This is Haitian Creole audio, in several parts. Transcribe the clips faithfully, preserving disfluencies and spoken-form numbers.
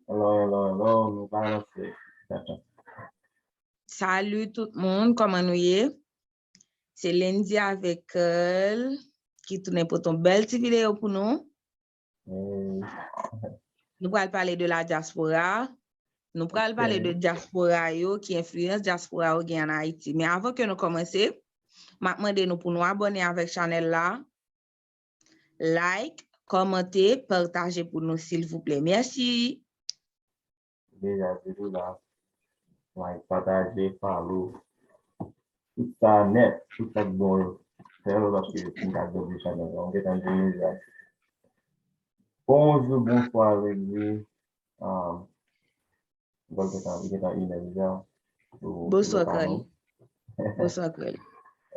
Hello, hello, hello, nou balanse. Salut tout moun, kòman nou ye? Se Lendi avèk Curl ki tounen pote yon bèl ti videyo pou nou. Nou pral pale de la diaspora. Nou pral pale de diaspora yo, ki enfliyans diaspora yo gen an Ayiti. Men avan ke nou kòmanse, m ap mande nou pou nou abòne avèk chanèl la, like, kòmante, pataje pou nou silvouplè. Mèsi. Deja, se tou la. Like, pataje, follow. Tout sa nèt, tout sa k bon yo. Fè yo paske m ka dòmi chanèl la. M gentan di deja. Bonjou, bonswa, Lendi. Um, Bon, gentan, gentan inè deja. Bonswa, Curl. Bonswa, Curl.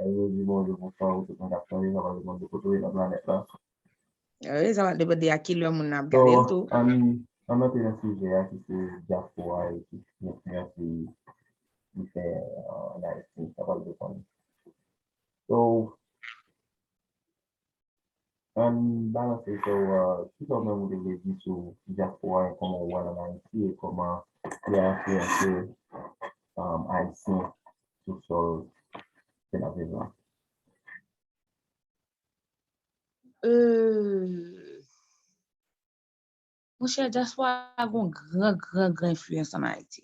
Yo di bonjou, bonswa, ou tout moun k ap tande, sa va depann de kote w ye nan planèt la. Wi, sa va depann de a kilè moun nan ap gade l tou. Ann, ann antre nan sijè a ki se diaspora e ki enfliyans li, li fè an Ayiti, sa va depann. So, Ann balanse sou uh, kisa w menm ou te vle di sou diaspora e kòman w wè l an Ayiti e kòman li a enfliyanse um, Ayisyen sou sòl ke n ap viv la. Euh, Monchè, diaspora a gen yon gran, gran, gran enfliyans an Ayiti.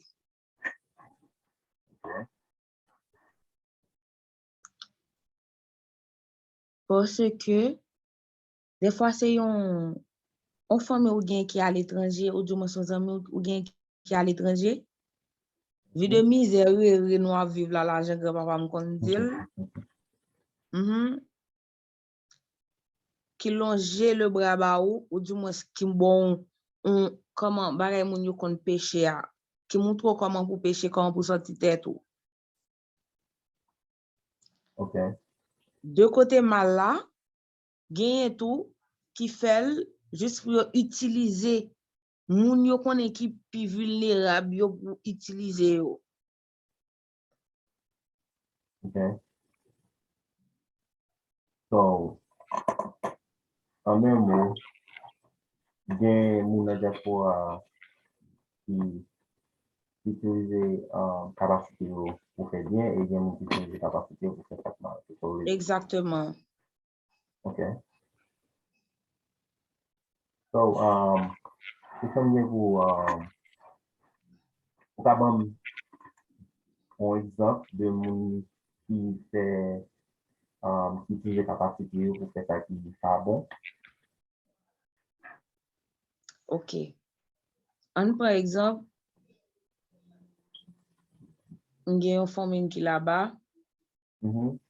Paske defwa se yon yon fanmi ou gen ki aletranje, ou di mwens yon zanmi ou gen ki aletranje, vi de mizè rere nou ap viv la, la jan granpapa m konn di l. Mhm. Ki lonje lebra ba ou, ou di mwens ki bon ou kòman bagay moun yo konn peche a, ki moutre w kòman pou peche, kòman pou sòti tèt ou. Ok. De kote mal la, genyen tou ki fè l jis pou yo itilize moun yo konnen ki pi vilnerab yo pou itilize yo. Ok. So, an en mo, gen moun nan diaspora ki itilize um, kapasite yo pou fè byen e gen moun ki itilize kapasite yo pou fè sa k mal. Se sa w vle di? Egzakteman. Ok. So, um, kesyon m gen pou ou, um, ou ka ban m yon egzanp de moun ki fè, um, ki itilize kapasite yo pou fè sa ki pa bon? Ok. Ann pran egzanp, m gen yon fanmi m ki laba, Mhm.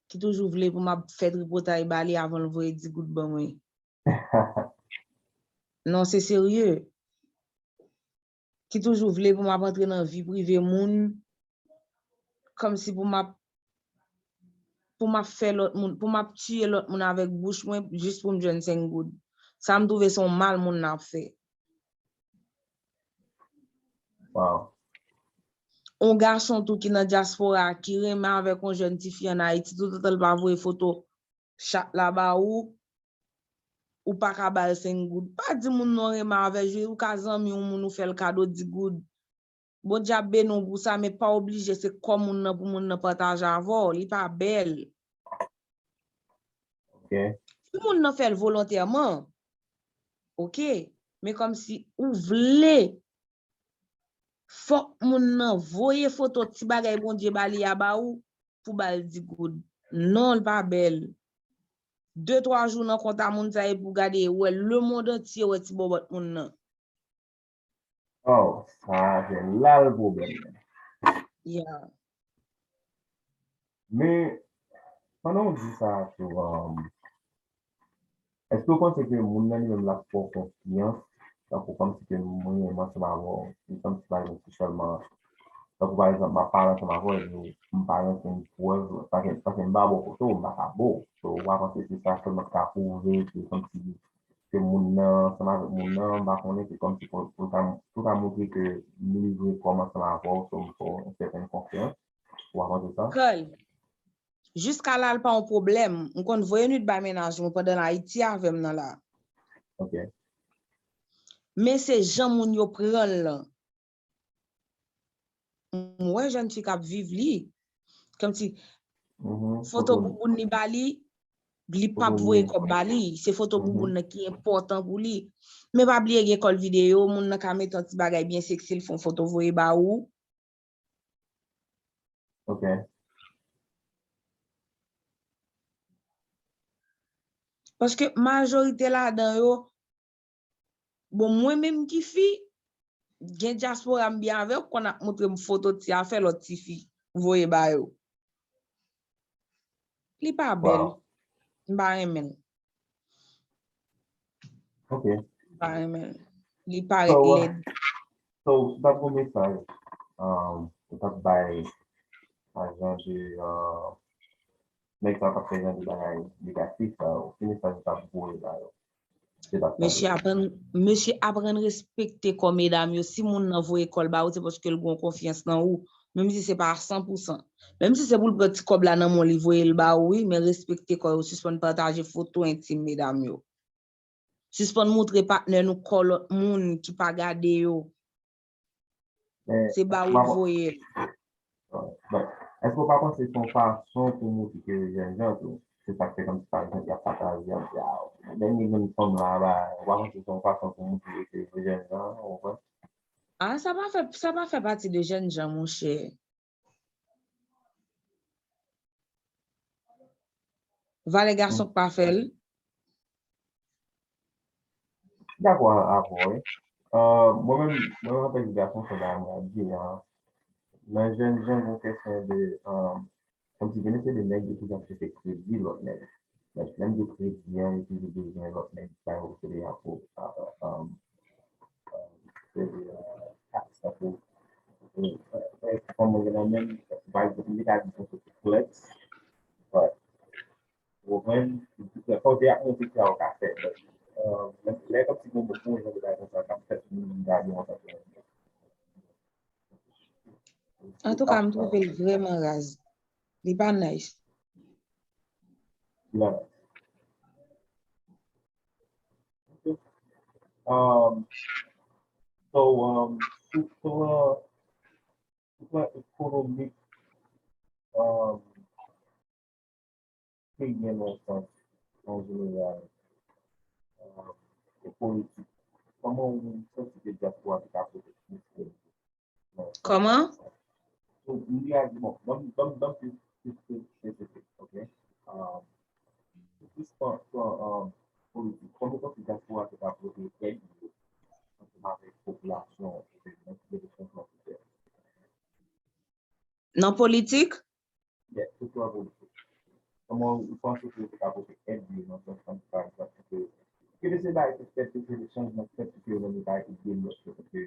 ki toujou vle pou m ap fè tripotay ba li avan l voye di goud ban mwen. Non, se serye. Ki toujou vle pou m ap antre nan vi prive moun, kòmsi pou m ap pou m ap fè lòt moun, pou m ap tiye lòt moun avèk bouch mwen jis pou m jwenn senk goud. Sa m twouve se yon mal moun nan ap fè. Wow. On gason tou ki nan dyaspora a, ki renmen avèk on jèn tifi an Ayiti, toutotan l pa voye foto chat la ba ou, ou pa ka ba l senk goud. Pa di moun nan w renmen avè l, ou ka zanmi yon moun, ou fè l kado di goud. Bondye ap beni w pou sa, men pa oblije se kò moun nan pou moun nan pataje avè w, li pa bèl. Ok. Si moun nan fè l volontèman, ok, men kòmsi ou vle, fòk moun nan voye foto ti bagay Bondye ba li a ba ou pou ba l di goud. Non, l pa bèl. De, twa jou nan konta moun sa epi w gade, wè lemonn antye wè ti bòbòt moun nan. Oh, sa se la l pwoblèm nan. Yeah. Men, pandan w di sa tou, um, èske w panse ke moun nan li menm l ap fè w konfyans? Tankou kòmsi ke mwen menm ansanm avè w, se kòmsi pa gen ti sèlman, tankou pa egzanp, m ap pale ansanm avè w, epi m pa rann konn prèv, paske, paske m pa ba w foto, m pa ka ba w. So, w a panse se sa sèlman ki ka pwouve ke kòmsi ke moun nan, ansanm avèk moun nan, m pa konnen, se kòmsi pou, pou ta, pou ta montre ke m livre kò m ansanm avè w, so m fè w yon sètèn konfyans. W a panse sa? Kòl. Jiska la, l pa yon pwoblèm. M konn voye nwit bay mennaj mwen pandan l Ayiti avè m nan la. Ok. Men se jan moun yo pran l lan. M wè jèn fi k ap viv li. Kòmsi foto bouboun li ba li, li p ap voye kòb ba li. Se foto bouboun nan ki enpòtan pou li. Men pa bliye gen kòl videyo, moun nan ka mete yon ti bagay byen seksi, l fè yon foto voye ba ou. Ok. Paske majorite ladan yo, bon, mwen menm ki fi, gen dyaspora m byen avè yo, konn ap montre m foto ti afè lòt ti fi voye ba yo. Li pa bèl. M pa renmen l. Ok. M pa renmen l. Li parèt lèd. So, si w t ap gon mesaj, um, ou t ap bay a jan de, uh, nèg sa k ap fè jan de bagay negatif sa yo, ki mesaj ou t ap voye ba yo? Mesye aprann, mesye aprann respekte kò medam yo. Si moun nan voye kò l ba ou, se paske l gen konfyans nan ou. Menm si se pa a san pou san. Menm si se pou l pran ti kòb la nan men w, li voye l ba ou, wi, men respekte kò yo, sispann pataje foto entim medam yo. Sispann moutre patnè nou kò lòt moun ki pa gade yo. Se ba ou voye l. Èske w pa panse se yon fason pou moutre ke yo jènjan tou? Se sa k fè kòmsi pa egzanp y ap pataje, y ap di, a, dènye grenn fanm la, ba, ou pa panse se yon fason pou moutre ke yo jènjan, ou konprann? A, sa pa fè, sa pa fè pati de jènjan, monchè. Valè gason k pa fè l. Dakò avè w, wi. Euh, mwen menm, mwen menm antanke gason, se bagay mwen ap di a. Nan jènjan, gon kesyon de, euh, kòmsi gen mesye de nèg yo toujou ap chèche kredi lòt nèg. Like, lè m di kredi an, yo toujou bezwen lòt nèg ba yo kredi a pou, euh, euh, euh, kredi, euh, tax la pou, pou, euh, fè kòman gen nan menm, pa egzanp, li ka di se flex, but ou konprann, kote ap montre sa ou ka fè. Lè kòmsi gon bon jan de bagay konsa k ap fèt, moun gade yon sa. Antouka, m twouve l vrèman raz. Li pa nice. Li pa nice. Ok. Um, so, um, sou plan, sou plan ekonomik, um, peyi an nan sans, an jeneral, e politik. Kòman ou santi ke dyaspora te ka pote plis èd? Kòman? So, m di a, bon, ban m, ban m, ban m plis, plis, plis espesifik, ok? Plis plan, plan politik. Kòman ou santi dyaspora te ka pote èd yo ansanm avèk popilasyon an, nan ti de chanjman pou fè? Nan politik? Yes, sou plan politik. Kòman ou panse ke yo te ka pote èd yo nan sans, pa egzanp, pou ke, ke mesye bay pou fèt, pou ke chanjman fèt, pou ke yo menm yo ka ede lòt yo, paske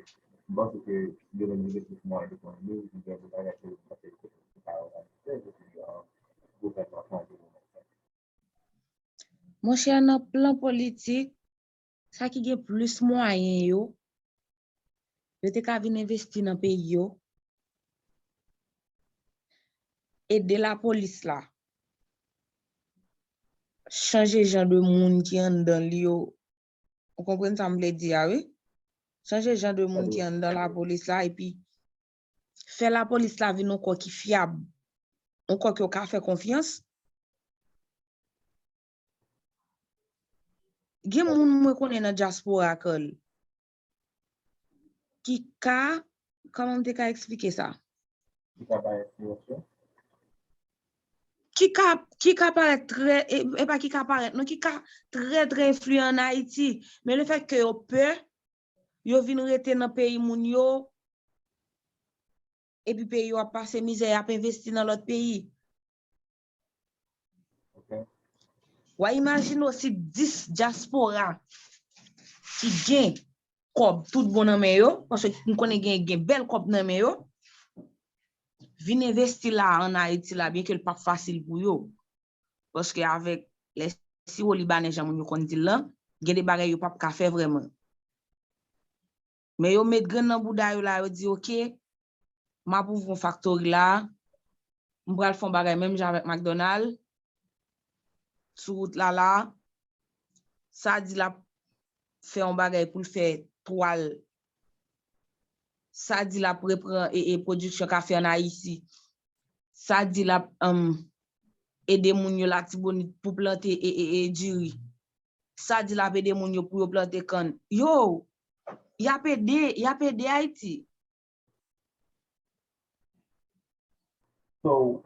m panse ke yo menm yo gen plis mwayen de ekonomi, yo gen de bagay ke yo panse ke yo ka òganize, epi gouvènman chanje moman sa. Monchè, nan plan politik, sa ki gen plis mwayen yo, yo te ka vin envesti nan peyi yo, ede lapolis la chanje jan de moun ki anndan li yo. Ou konprann sa m vle di a, wi? Chanje jan de moun ki anndan lapolis la, epi fè lapolis la vin yon kò ki fyab, yon kò ke w ka fè konfyans. Gen moun mwen konnen nan dyaspora, Carl, ki ka, kòman m te ka eksplike sa? Ki ka bay enfliyans yo? Ki ka, ki ka parèt trè, e, e pa ki ka parèt, non, ki ka trè, trè enfliyan ann Ayiti. Men lefètke yo pè, yo vin rete nan peyi moun yo, epi peyi yo ap pase mizè, y ap envesti nan lòt peyi. Ok. W a imajine w si dis dyaspora ki gen kòb tout bon nan men yo, paske m konnen gen, gen bèl kòb nan men yo, vin envesti la ann Ayiti la, byenke l p ap fasil pou yo. Paske avèk lè siwo libanè, jan moun yo konn di l lan, gen de bagay yo p ap ka fè vrèman. Men yo met grenn nan bouda yo la, yo di, "Ok, m ap ouvri yon faktori la, m pral fè yon bagay menm jan avèk McDonald, sou wout la la, sa di l ap fè yon bagay pou l fè pwal. Sa di l ap repran e, e pwodiksyon kafe ann Ayiti. Sa di l ap, um, ede moun yo Latibonit pou plante e, e, e diri. Sa di l ap ede moun yo pou yo plante kann. Yo, y ap ede, y ap ede Ayiti. So,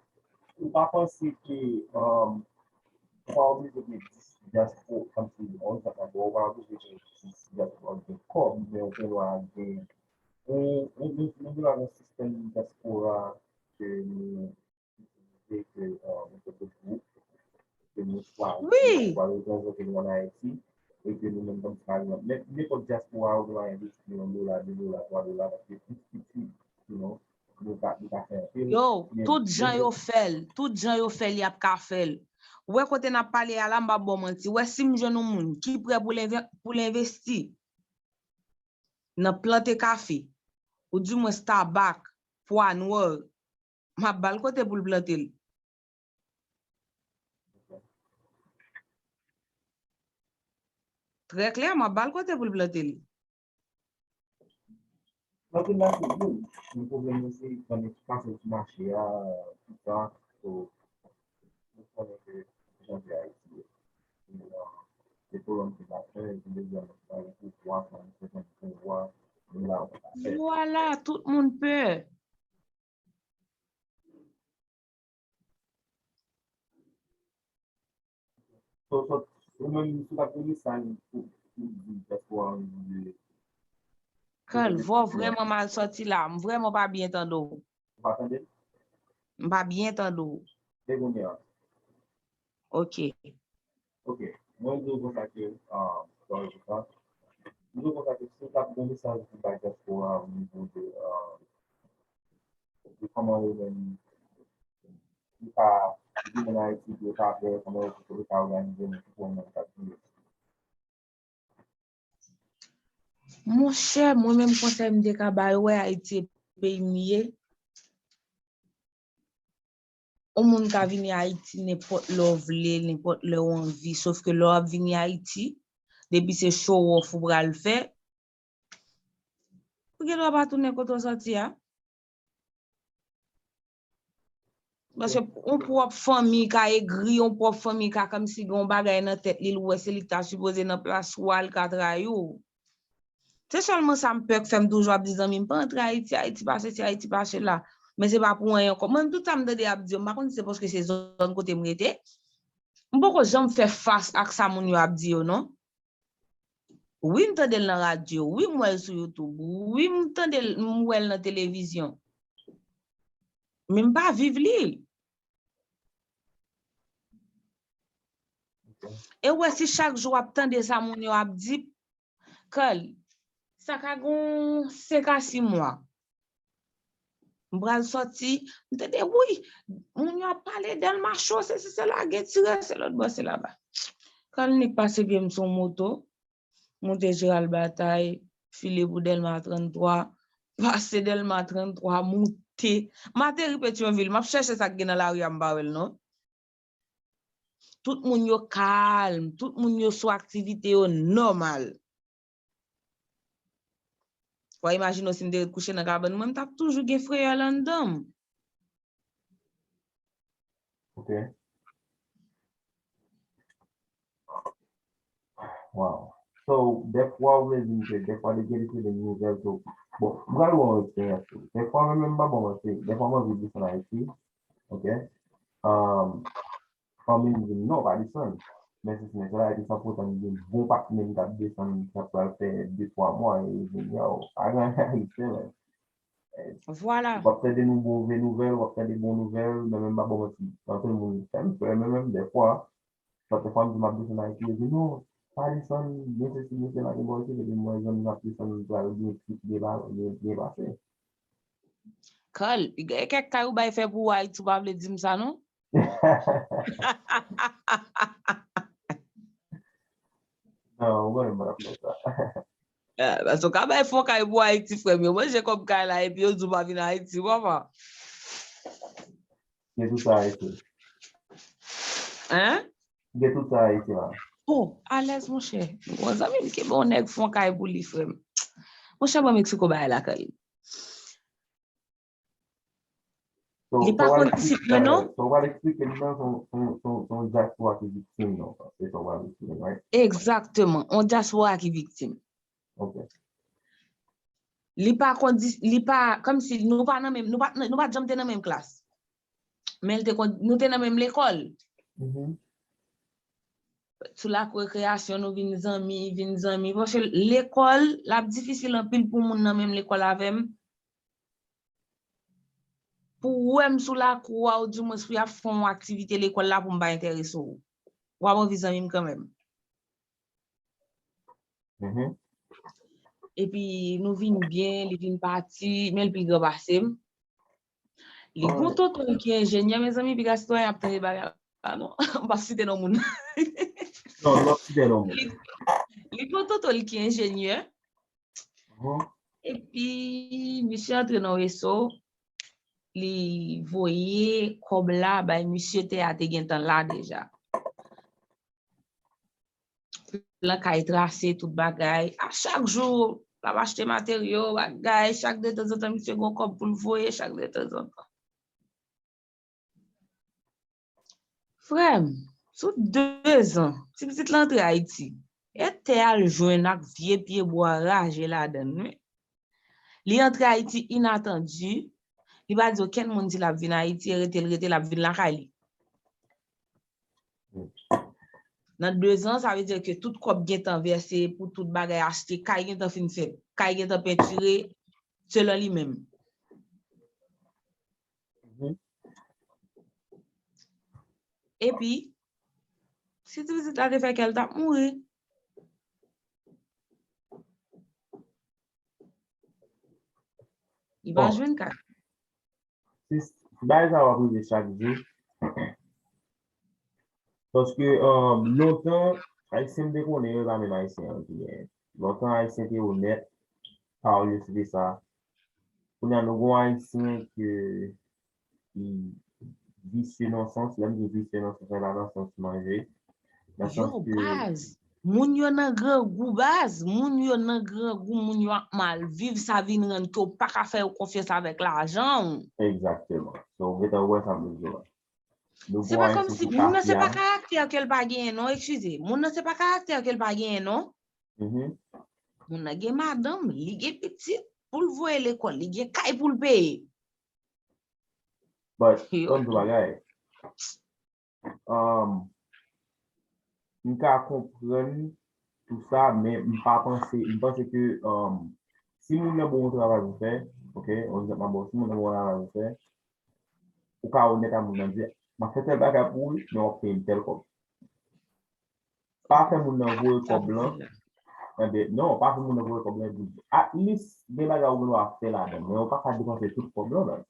ou pa panse ke, um, ou pa oblije gen dis dyaspora, kòmsi, on sa ka bon, ou pa oblije gen dis dyaspora gen kòb, men ou gen dwa gen, ou, ou, nou, nou gen dwa gen sistèm dyaspora ke nou itilize, ke, um, nou fè de gwoup, ke nou chwazi, wi, pou al reprezante nou ann Ayiti, epi nou menm kòm pa egzanp, men nenpòt dyaspora ou dwe envesti yon dola, de dola, twa dola, paske plis piti, you know, nou ka, nou ka fè anpil. Yo, men tout jan yo fè l, tout jan yo fè l, y ap ka fè l. Ou wè kote n ap pale a la, m p ap ba w manti. Ou wè si m jwenn yon moun ki prè pou l enve- pou l envesti nan plante kafe, ou dimwens tabak, pwa nwa, m ap ba l kote pou l plante l. Trè klè, m ap ba l kote pou l plante l. Plante la se bon, men pwoblèm nan se kòman pase sou mache a, tout sa, so, nou konnen ke jan de Ayiti ye. Se kolòn ki pa fè, ki bezwen nan pouvwa, pouvwa, men la ou pa fè. Vwala, tout moun pè. So, so, ou menm, si w t ap gen mesaj pou, pou di dyaspora an jodi. Kal, vwa w vrèman mal sòti la. M vrèman pa byen tande w. Ou pa tande m? M pa byen tande w. E kounye a? Ok. Ok. Mwen di w konsa ke, ah, sorry pou sa. Mwen di w konsa ke si w t ap gen mesaj pou bay dyaspora o nivo de, ah, de kòman yo menm yo ka vin ann Ayiti pou yo ka wè kòman yo pou yo ka òganize men ki pwoblèm k ap vini. Monchè, mwen menm konsèy m te ka ba yo, wè Ayiti e peyi m ye. Yon moun ka vini Ayiti nenpòt lè w vle, nenpòt lè w anvi, sof ke lè w ap vini Ayiti, depi se show off ou pral fè, ou gen dwa pa tounen kote w sòti a. Paske yon pwòp fanmi ka egri, yon pwòp fanmi ka kòmsi gen yon bagay nan tèt li, l wè se li k ta sipoze nan plas ou a, l ka trayi w. Se sèlman sa m pè k fè m toujou ap di zanmi m, pa antre Ayiti, Ayiti pa sesi, Ayiti pa sela. Men se pa pou anyen ankò. Mwen menm tout sa m tande y ap di yo, m pa konn si se paske se zòn kote m rete. M poko janm fè fas ak sa moun yo ap di yo, non. Wi, m tande l nan radyo. Wi, m wè l sou YouTube. Wi, m tande l, m wè l nan televizyon. Men m pa viv li. E w wè si chak jou w ap tande sa moun yo ap di, Kal, sa ka gen yon senk a sis mwa. M pral sòti, m tande, wi, moun yo ap pale Dèlma cho, sesi, sela, gen tirè, se lòt bò, se laba. Kal nik pase pye m sou moto, moute Jeral Batay, file pou Dèlma tranntwa, pase Dèlma tranntwa, moute. M ateri Petyonvil, m ap chèche sa k gen nan lari a, m pa wè l non. Tout moun yo kalm, tout moun yo sou aktivite yo nòmal. Fò w imajine w si m te ret kouche nan kabann mwen, m t ap toujou gen frayè anndan m. Ok. Wow. So, dèfwa ou vle di m ke dèfwa de gen de nouvèl tou. Bon, m pral ba w yon eksperyans tou. Dèfwa mwen menm m pa bon manti. Dèfwa m anvi desann Ayiti. Ok. Um, fanmi m di m non, pa desann. Men si se men sela, epi san poutan m gen bon patnè m k ap desann, k ap pral fè de twa mwa, e yo di m, yo, pa gen anyen Ayisyen, men. Vwala. W ap tande nou move nouvèl, w ap tande bon nouvèl, men menm pa bon manti. Anpil moun fè m pè, men menm dèfwa, lòt dèfwa m di m ap desann Ayiti, yo di non, pa desann, gen sesi, gen sela, gen bò isit, epi m wè zòn m ap desann pral gen trip, gen ba, gen, gen pase. Kal, gen kèk kay ou bay fè pou Ayiti, ou pa vle di m sa non? Non, ou konnen m pa t ap fè sa. Paske w ka bay fon kay pou Ayiti, frè m, yo manje kòb kay la, epi yo di w pa vin Ayiti, papa. Gen tout sa Ayiti. Hein? Gen tout sa Ayiti la. Oh, alèz, monchè. Bon, zanmi m kenbe yon nèg fon kay pou li, frè m. Monchè, bon, Meksiko bagay lakay li. Li pa konn pitit mwen non. So, w pral eksplike m nan, se yon dyaspora ki viktim nan, se sa w pral eksplike, right? Egzakteman, yon dyaspora ki viktim. Ok. Li pa konn, li pa, kòmsi nou pa nan menm, nou pa, nou pa janm te nan menm klas. Men l te konn, nou te nan menm lekòl. Sou lakou rekreyasyon, nou vin zanmi, vin zanmi. Paske lekòl, l ap difisil anpil pou moun nan menm lekòl avè m. Pou w wè m sou lakou a, oudimwens pou y ap fè yon aktivite lekòl la pou m pa enterese w. W ap anvi zanmi m kanmenm. Epi nou vin byen, li vin pati, men l pi gran pase m. Li gon tonton l ki enjenyè, mezanmi, piga sitwayen ap tande bagay la non. M p ap site non moun. Non, nou p ap site non moun. Li, li gon tonton l ki enjenyè. Epi, misye antre nan reso, li voye kòb la bay misye, tè a te gentan la deja. Plan kay trase, tout bagay. A chak jou, l ap achte materyo, bagay. Chak detanzantan, misye gon kòb pou l voye, chak detanzantan. Frè m, sou dezan, ti pitit la antre Ayiti. E tè a l jwenn ak vye pyebwa raje ladan l, wi. Li antre Ayiti inatandi, li pa di okenn moun si l ap vin Ayiti, e rete l rete, l ap vin lakay li. Nan dezan, sa vle di ke tout kòb gentan vèse pou tout bagay achte, kay gentan fin fèt, kay gentan pentire, selon li menm. Epi, si ti pitit la te fè kè l, l t ap mouri. Li pa jwenn kay. Si bagay sa yo ap rive chak jou, paske lontan, Ayisyen m te konnen yo, e pa menm Ayisyen an ki genyen. Lontan, Ayisyen te onèt, pawòl yo se te sa. Kounye a, nou gen yon Ayisyen ke ki visye nan sans, lè m di visye nan sans, se pa nan sans manje. Nan sans ke baz, moun yo nan grangou, baz, moun yo nan grangou, moun yo ap mal viv, sa vin rann ke w pa ka fè yo konfyans avèk lajan w. Egzakteman. So, w gentan wè sa m vle di w la. Se pa kòmsi, moun nan se pa karaktè ke l pa genyen non, eskize. Moun nan se pa karaktè ke l pa genyen non. Moun nan gen madanm, li gen pitit pou l voye lekòl, li gen kay pou l peye. But, ban m di w bagay. Um, m ka konprann tou sa, men m pa panse, m panse ke, um, si moun nan ba w yon travay pou fè, ok, yon egzanp m ap ba w, si moun nan ba w yon travay pou fè, ou ka onèt a moun nan, di, m ap fè tèl bagay pou ou, men w ap peye m tèl kòb. Pa fè moun nan voye kòb lan. Enben, non, pa fè moun nan voye kòb lan epi at least gen bagay ou gen dwa fè ladan, men ou pa ka depanse tout kòb lan, baz.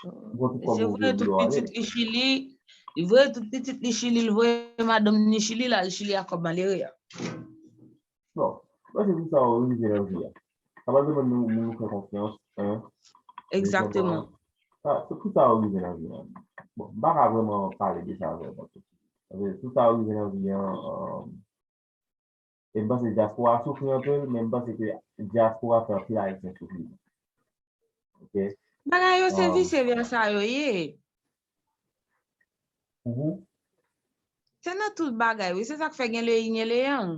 Ou pran tout kòb ou voye tout pitit li Chili, li voye tout pitit li Chili, li voye madanm ni Chili, l al Chili ak kòb malere a. Bon, mwen se pou sa ou rive nan vi a. Sa pa depann nou, nou fè konfyans, hein. Egzakteman. Sa, se pou sa ou rive nan vi a. Bon, m pa ka vrèman pale de sa vrèman. Paske pou sa ou rive nan vi a, um, e m panse dyaspora soufri anpil, men m panse ke dyaspora fè anpil Ayisyen soufri. Ok? Bagay yo se visye vèsa yo ye. Se nan tout bagay, wi. Se sa k fè gen le yin e le yang.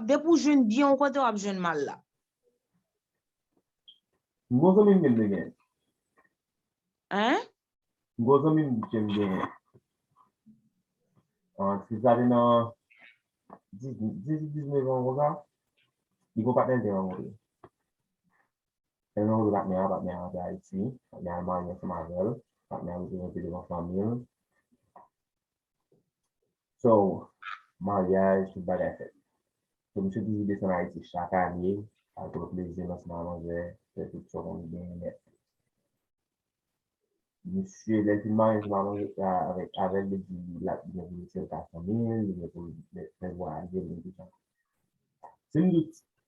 Depi w jwenn byen yon kote, w ap jwenn mal la. M gon zanmi m gen de gen. Hein? M gon zanmi m ke m genyen. An, ti sa te nan dizuit, dizuit, diznèf an konsa. Li gon patnè l te rankontre. Lè l rankontre patnè a, patnè a antre Ayiti, patnè a al marye ansanm avè l, patnè a reprezante devan fanmi l. So, maryaj, tout bagay fèt. So, misye toujou desann Ayiti chak ane, al pran plezi l ansanm ak manzè, fè tout sa w konn gen nèt. Misye, lè l fin marye ansanm ak manzè, a, avèk, avè l, li di l ap gen pou l fè l ka fanmi l, li gen pou l fè vwayaje, li gen tout sa. Si m di,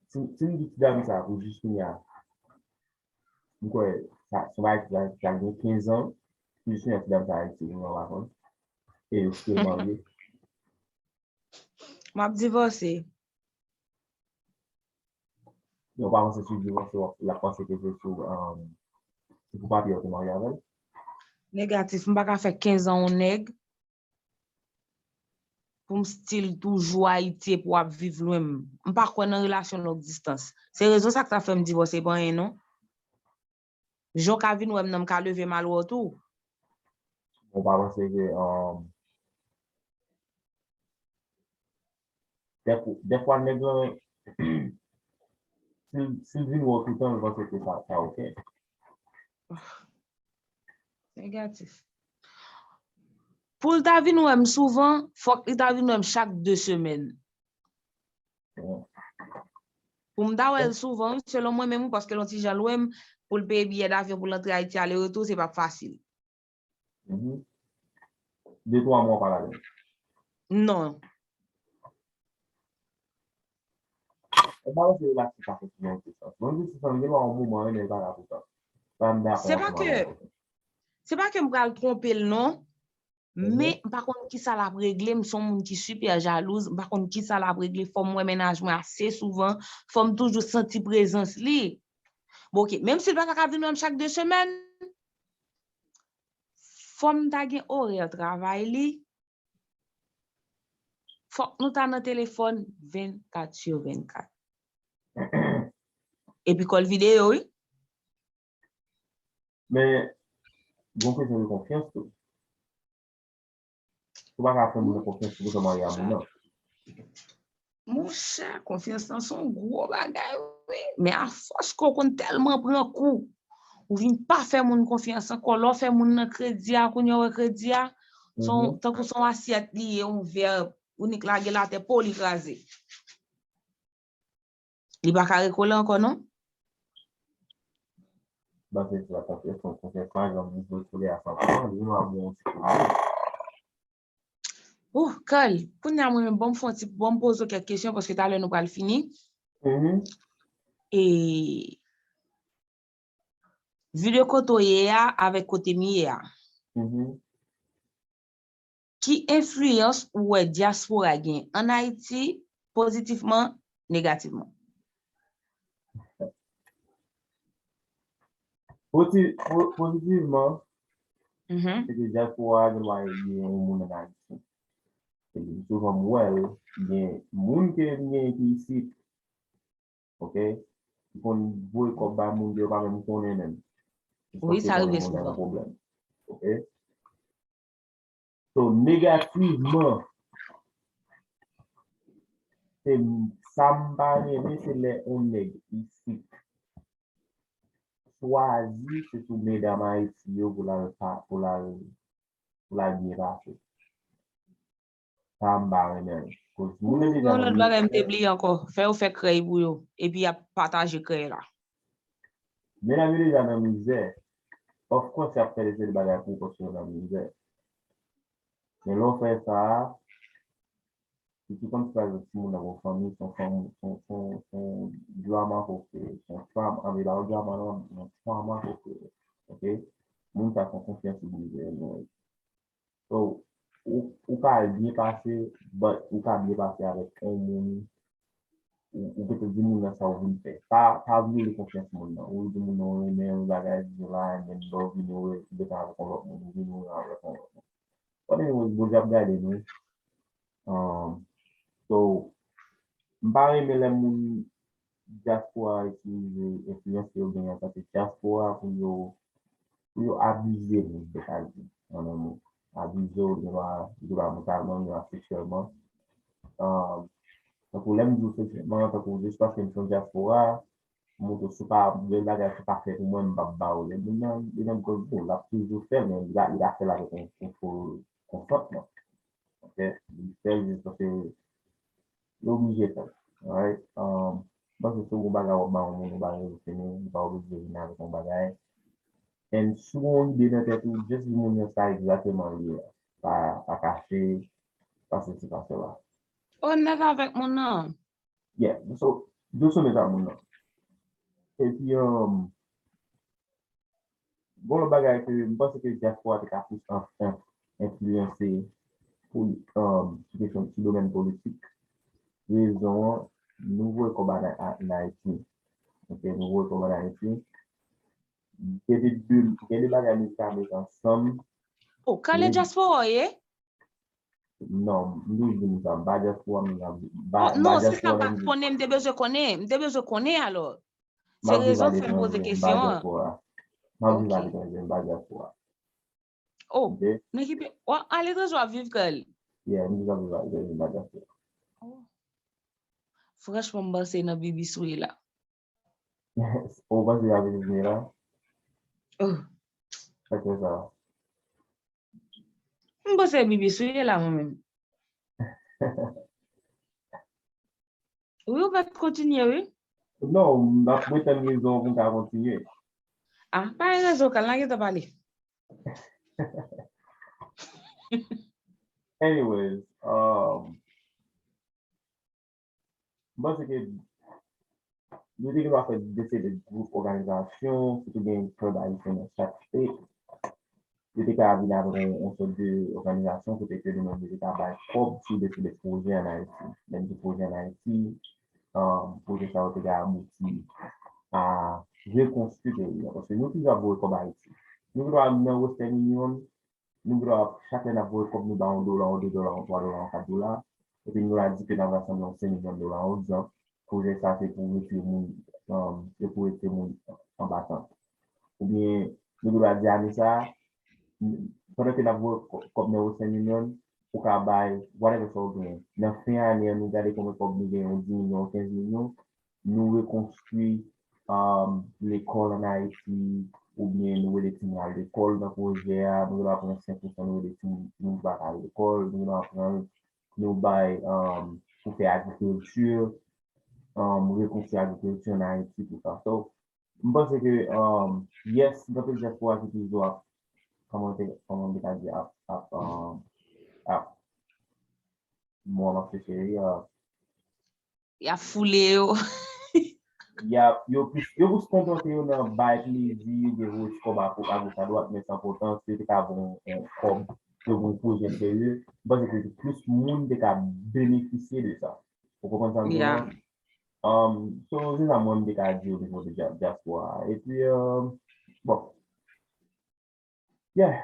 si, si m di ti dam sa pou jis kounye a, m kwè, sa, se yon bagay ki pral, ki pral gen kenz an, pou jis kounye a ti dam sa Ayiti, nou pa konn. E yo sipoze marye. M ap divòse. Ou pa panse si w divorce, w ap, l ap panse ke se sou, um, se pou papye w te marye avè l? Negatif, m pa ka fè kenz an yon nèg pou m still toujou Ayiti epi w ap viv lwen m. M pa kwè nan relasyon long distans. Se rezon sa k ta fè m divòse, pa anyen non. Jan w ka vin wè m nan, m ka leve m al wè w tou. Ou pa panse ke, um, dèfwa, dèfwa nèg lan, si l, si l vin wè w toutan, l panse ke sa, sa oke. Negatif. Pou l ta vin wè m souvan, fòk li ta vin wè m chak de semèn. Pou m ta wè l souvan, wi, selon mwen menm, wi, paske l yon ti jan lwen m, pou l peye biyè davyon pou l antre Ayiti ale retou, se p ap fasil. Mhm. De twa mwa w pa la menm. Non. Ou pa panse relasyon sa fè sou long distans? Long distans, gen dwa yon moman, men l pa la toutan. Sa m dakò Se pa ansanm ke, avè w. Se pa ke m pral twonpe l non, men m pa konn kisa l ap regle, m se yon moun ki sipè jalouz, m pa konn kisa l ap regle, fò m wè mennaj mwen ase souvan, fò m toujou santi prezans li. Bon, oke, menm si l pa ta ka vin wè m chak de semèn, fò m ta gen orè travay li, fòk nou ta nan telefòn vennkat sou vennkat. Epi kòl videyo, wi. Men, gen yon kesyon de konfyans tou. Ou pa ka fè moun nan konfyans pou sa marye a moun nan. Monchè, konfyans lan se yon gwo bagay, wi. Men afòs ke w konn tèlman pran kou, ou vin pa fè moun konfyans ankò. Lè w fè moun nan kredi a, kounye a w wè kredi a, se yon, tankou se yon asyèt li ye, yon vè, ou nik lage l atè, po, li kraze. Li pa ka rekole ankò, non? Bon, se sa, konfyans, konfyans pa janm vin rekole a san pou san, li va bon ti kou. Oh, Carl, kounye a mwen menm, bon, m fè yon ti, bon, m poze w kèk kesyon paske talè nou pral fini. Mhm. E, vi de kote w ye a avèk kote m ye a, Mhm. ki enfliyans ou wè dyaspora gen ann Ayiti pozitivman, negativman? Pozi-, po-, pozitivman, Mhm. se ke dyaspora a gen dwa ede yon moun ann Ayiti. E souvan m wè l, gen moun ke m gen ki isit, oke, ki konn voye kòb bay moun ke yo pa menm konnen menm. Wi, sa rive Jis paske yo konnen moun nan souvan. Nan pwoblèm. Oke? So, negativman, se m, sa m pa renmen, se lè yon nèg isit chwazi se sou medam Ayiti yo pou l al pa, pou l al, pou l al byen pase. Sa m pa renmen l. Koz moun yo deja Yon nan lòt bagay m te mizè. Bliye ankò, fè yo fè krèy pou yo, epi y ap pataje krèy la. Medam yo deja nan mizè. Of course, y ap fè de seri de bagay pou ou paske yo nan mizè. Men lè w fè sa a, se tout kòmsi pa egzanp timoun nan gon fanmi, se yon fanmi, se yon, se yon, se yon drama koke, se yon trauma, ann, e pa yon drama non, se yon trauma koke, oke? Moun sa se yon konfyans li brize anyway. So, ou, ou ka al byen pase, but ou ka byen pase avèk yon moun, ou, ou gentan di moun nan sa ou vin fè. Pa, pa vyole konfyans moun nan. Ou di moun nan ou renmen yon bagay, di la, and then lè w vini, ou gentan avèk yon lòt moun, ou vini, ou avèk yon lòt moun. But anyways, Bondye ap gade nou. Um, so, m pa renmen lè moun dyaspora itilize enfliyans ke yo genyen antanke dyaspora pou yo, pou yo abize nou, se sa l di, an yon mo. Abize w, gen dwa, gen dwa mantalman, gen dwa seksyèlman. Um, tankou lè m di w seksyèlman, tankou jis paske m se yon dyaspora, m montre w si w pa, gen bagay ki pa fè pou mwen, m p ap ba w. Lè moun nan, li nan gòj ou, l ap toujou fè l, men li pa, li pa fè l avèk yon, yon fo konsantman. Oke? Li fè l jis paske li oblije fè l. Alright? Um, m panse si w gon bagay w ap ba yon moun, yon bagay ou fini, ou pa oblije vin avèk yon bagay. And si w gon ide nan tèt ou, just di moun nan sa egzakteman l ye a. Pa, pa kache, pa sesi, pa sela. Onèt avèk moun nan. Yeah, so, just onèt ak moun nan. Epi, um, gon lòt bagay ke m panse ke dyaspora te ka plis an, an, enfliyanse pou, um, sou kesyon, sou domèn politik. Rezon an, nou voye kòb ann, ann Ayiti. Ok, nou voye kòb ann Ayiti. Gen de, de, gen de bagay nou ka met ansanm. Oh, Carl e dyaspora w ye? Non, m toujou di nou sa, m pa dyaspora, m pa, m pa dyaspora. Oh, non, si sa m pa t konnen, m te bezwen konnen, m te bezwen konnen alò. Se rezon k fè m poze kesyon an. M ap viv aletranje, m pa dyaspora. Oh, men ki peyi, w aletranje w ap viv, Carl? Yeah, m toujou ap viv aletranje, m pa dyaspora. Oh. Franchman, m panse nan bibis ou ye la. Ou panse y ap vini la? Oh. Sa k fè sa? M panse bibis ou ye la, mwen menm. Wi, ou mèt kontinye, wi. Non, m ap mwen tann rezon pou m ka kontinye. Ah, pa gen rezon, Carl, n a gentan pale. Anyways, um, m panse ke nou te gen dwa fè de seri de gwoup òganizasyon, sitou gen klèb ayisyen nan chak state. Yo te ka vin avèk yon, yon sòt de òganizasyon kote ke nou menm yo te ka bay kòb sou de seri de pwojè ann Ayiti. Menm de pwojè ann Ayiti, um, pwojè sa yo te ka abouti a rekonstwi peyi a. Paske nou toujou ap voye kòb Ayiti. Nou gen dwa nan Western Union, nou gen dwa, chak lè n ap voye kòb, nou ba yon dola, yon de dola, yon twa dola, yon kat dola. Epi nou la di ke n ap rasanble yon senk milyon dola, yon egzanp. Pwojè sa se pou retire moun, um, se pou retire moun anba tant. Oubyen, nou gen dwa di ane sa, pandan ke n ap voye kò-, kòb nan Western Union, ou ka bay whatever sa w genyen. Nan fen ane an, nou gade konbyen kòb nou genyen, yon dis milyon, kenz milyon, nou rekonstwi, um, lekòl ann Ayiti, oubyen nou rele timoun al lekòl nan pwojè a, nou gen dwa pran senk pousan, nou rele timoun, timoun ki pa ka al lekòl, nou gen dwa pran, nou bay, um, pou fè agrikilti, um, rekonstwi agrikilti ann Ayiti, tout sa. So, m panse ke, um, yes, gen anpil dyaspora ki toujou ap, kòman te, kòman m te ka di, ap, ap, um, ap, mo a m ap chèche, wi, uh, y ap foule yo. Y ap, yo plis, yo plis kontante yo nan bay plezi, gen voye ti kòb a, a goch a dwat, men san pòtans, yo te ka voye yon, yon kòb, yo voye yon pwojè serye. M panse ke plis moun te ka benefisye de sa. Ou konprann sa m di la? Um, so, se sa mwen m te ka di o nivo de dya-, dyaspora a. Epi, um, bon, yeah.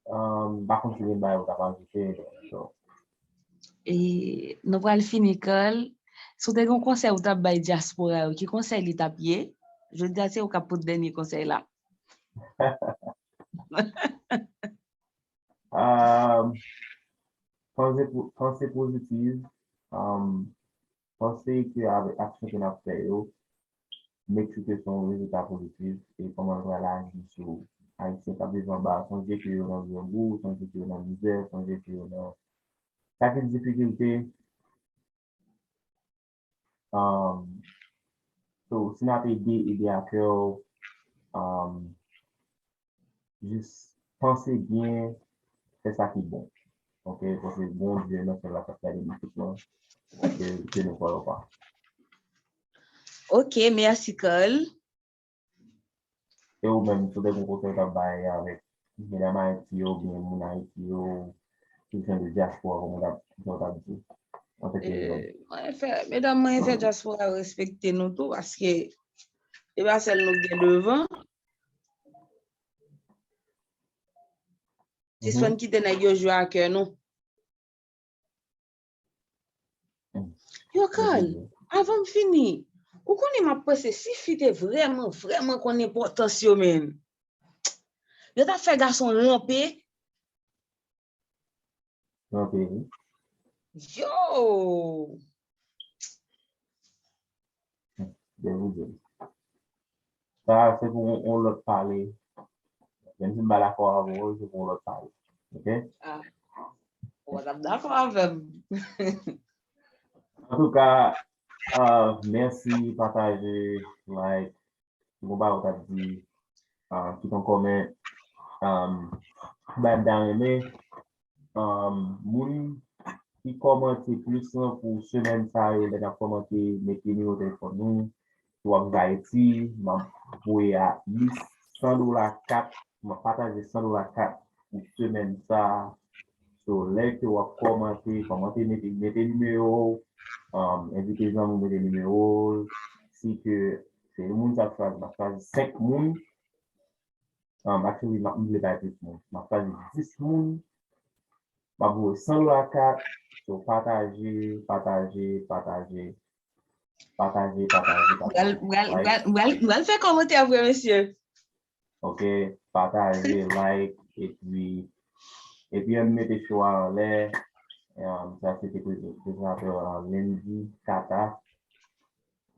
Um, m pa konn si gen bagay ou t ap ajoute, so. E, nou pral fini, Carl. Si w te gen yon konsèy ou t ap bay dyaspora yo, ki konsèy li t ap ye? Jodi a, se ou k ap pote dènye konsèy la. Um, panse po-, panse pozitiv, um, panse ke avèk aksyon ke n ap fè yo, make sure ke se yon rezilta pozitif, e kòman l pral aji sou Ayisyen k ap viv anba, sonje ke yo nan grangou, sonje ke yo nan mizè, sonje ke yo nan kakèt difikilte. Um, so, si n ap ede, ede a kè w, um, jis panse byen, fè sa ki bon. Ok, paske Bondye nan syèl la k ap gade nou tout, non. Ok, ke nou kwè ou pa. Ok, mèsi, Carl. E ou menm, si w te gen yon konsèy w t ap bay avèk medam Ayiti yo, oubyen moun Ayiti yo, ki se de dyaspora, kòman w t ap, kisa w t ap di? An tant ke, e, mwen fè, medam, mwen fè dyaspora yo respekte nou tou, paske e pa sèl nou k gen devan. Sispann kite nèg yo jwe a kè nou. Yo, Carl, avan m fini, ou konnen m ap panse si fi te vrèman, vrèman konn enpòtans yo, men, yo t ap fè gason ranpe. Ranpe, wi. Yo! Byen, byen. Sa, se pou yon, yon lòt pale. Menm si m pa dakò avè w, se pou yon lòt pale. Ok? Ah. Ou pa t ap dakò avè m. Antouka, ah, mèsi, pataje, like, si gon bagay ou t ap di, ah, kite yon kòmè, ah, bay m ta renmen, ah, moun ki kòmante plis lan pou semèn sa yo, lè n ap kòmante, mete nimewo telefòn nou, si w ap viv Ayiti, m ap voye at least san dola kat, m ap pataje san dola kat pou semèn sa. So, lè ke w ap kòmante, kòmante, mete, mete nimewo w, um, envite zanmi w mete nimewo l. si ke se yon moun sa ap chwazi, m ap chwazi senk moun. Um, actually, m ap, m vle bay plis moun. M ap chwazi dis moun. M ap voye san dola kat. So, pataje, pataje, pataje. Pataje, pataje, pataje. Pral, pral, pral, pral, pral fè kòmantè vre, mesye. Ok, pataje, like, epi, epi ann mete show a anlè. Um, sa se te prezantatè, uh, Lindy Kata.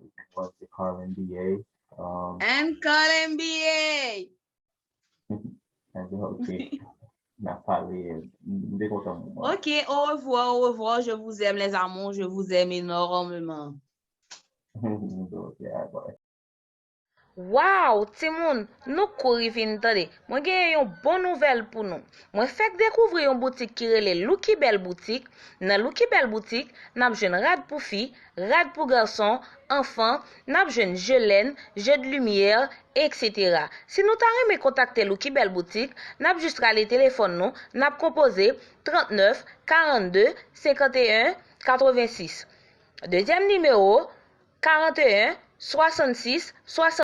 It was the Call N B A. Um, And Call N B A! Ok. N ap pale. M te kontan moman. Ok, au revoir, au revoir, je vous aime, les amours, je vous aime énormément. Ok, bye. Waw, timoun, nou kouri vin tande. Mwen genyen yon bon nouvèl pou nou. Mwen fèk dekouvri yon boutik ki rele Louki Bèl Boutik. Nan Louki Bèl Boutik, n ap jwenn rad pou fi, rad pou gason, anfan, n ap jwenn je lèn, je de limyè, etsetera. Si nou ta renmen kontakte Louki Bèl Boutik, n ap jis rale telefòn nou, n ap konpoze trannèf, karannde, senkanteyen, katrevensis. Dezyèm nimewo, karanteyen, swasannsis, swasannsis.